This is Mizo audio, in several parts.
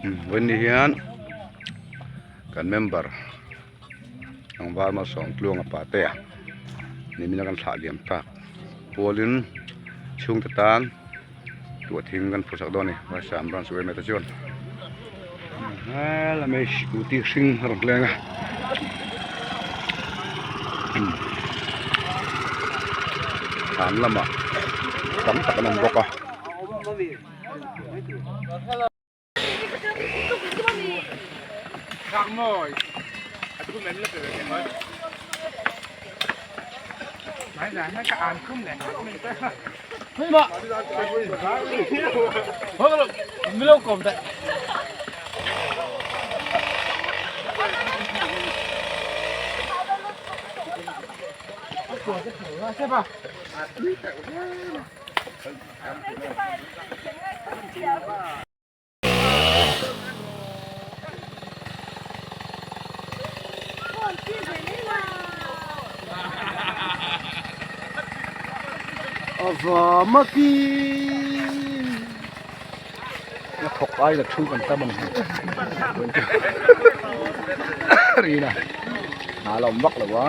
Vawiin hian kan member tlangval Malsawmtluanga Patea nimin a kan thlah liam tak pualin chhungte tan tuah thing kan phusak dawn a ni Vaisam branch yma te chuan helai scooty hring a rawn leng a. Thlan lamah tam tak an awm bawk a. A thawk ai la thu kan tam ang rina hna la awm vak lo a.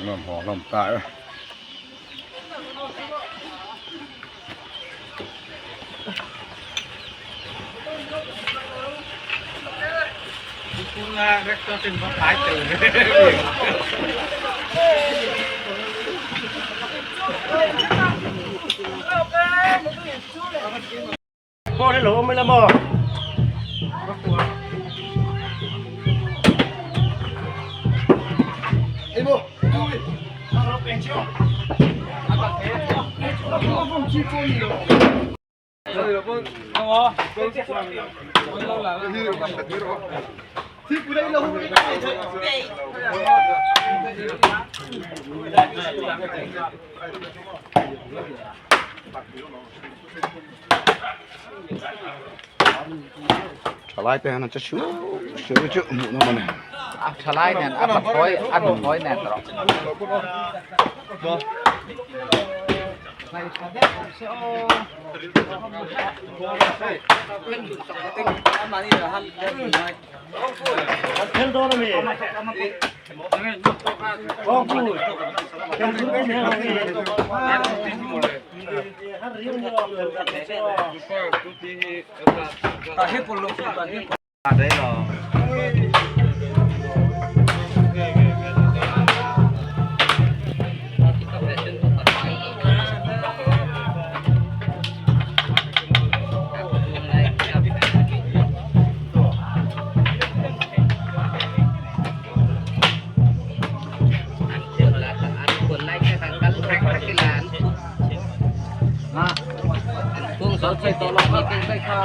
Nuam haw hlawm ta e. Thalai te han che chu chu chu hmuh nawm a ni. A thalai nen a pathlawi a nuthlawi nen erawh. Kung zo chei tawh lo kha keng daih kha.